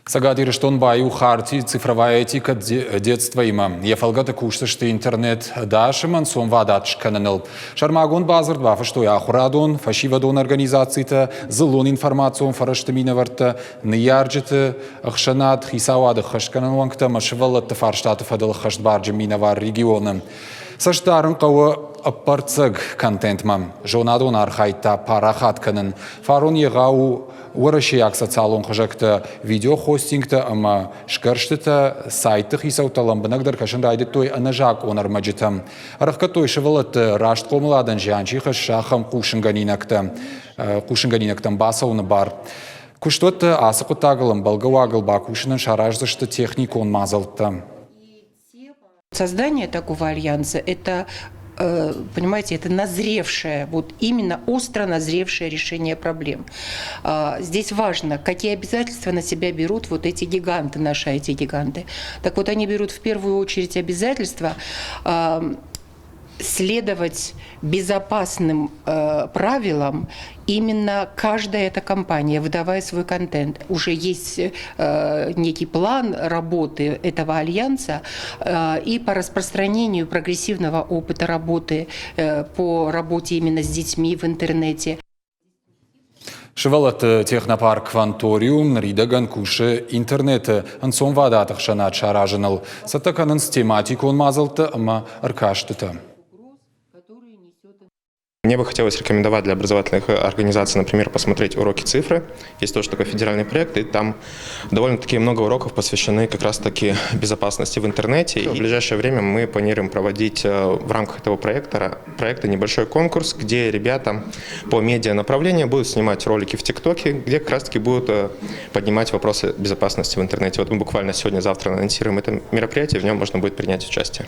Цӕгат Ирыстон баиу Харти цифровая этика детства-имӕ. Йӕ фӕлгӕты кусдзысты интернет ӕдас ӕмӕ ӕнцонвадат скӕныныл. Сӕрмагонд бадзырд бафыстой ахуырадон, фӕсивӕдон организацитӕ, дзыллон информацион фӕрӕзты минӕвӕрттӕ, ныййарджыты, ӕхсӕнад, хицауады ӕххӕстгӕнӕн уӕнгтӕ ӕмӕ сывӕллӕтты фарстаты фӕдыл ӕххӕстбарджын минӕвар регионы. Цӕст дарын хъӕуы ӕппӕрццӕг контентмӕ, зонадон архайд та парахат кӕнын. Фарон егъау у уӕрӕсейаг социалон хызӕгтӕ, видеохостингтӕ ӕмӕ сгӕрстытӕ сайтты хицӕуттӕ лӕмбынӕгдӕр кӕсын райдыдтой ӕнӕзакъон ӕрмӕджытӕм. Ӕрӕхгӕдтой сывӕллӕтты раст хъомыладӕн зиан чи хӕссы, ахӕм хъусынгӕнинӕгтӕ, хъусынгӕнинӕгтӕм бацӕуыны бар. Куыстуӕтты ацы хъуыддагыл ӕмбӕлгӕ уагыл бакусынӕн сараздзысты техникон мадзӕлттӕ. Создание такого альянса – это понимаете, это назревшее, вот именно остро назревшее решение проблем. Здесь важно, какие обязательства на себя берут вот эти гиганты, наши IT-гиганты. Так вот, они берут в первую очередь обязательства следовать безопасным правилам именно каждая эта компания, выдавая свой контент. Уже есть некий план работы этого альянса и по распространению прогрессивного опыта работы по работе именно с детьми в интернете. Сывӕллӕтты технопарк «Кванториум» ныридӕгӕн кусы интернеты ӕнцонвадат ӕхсӕнад саразыныл. Цӕттӕ кӕнынц тематикон мадзӕлттӕ ӕмӕ ӕркастытӕ. Мне бы хотелось рекомендовать для образовательных организаций, например, посмотреть уроки цифры. Есть тоже такой федеральный проект, и там довольно-таки много уроков посвящены как раз-таки безопасности в интернете. И в ближайшее время мы планируем проводить в рамках этого проекта небольшой конкурс, где ребята по медиа направлению будут снимать ролики в ТикТоке, где как раз-таки будут поднимать вопросы безопасности в интернете. Вот мы буквально сегодня-завтра анонсируем это мероприятие, в нем можно будет принять участие.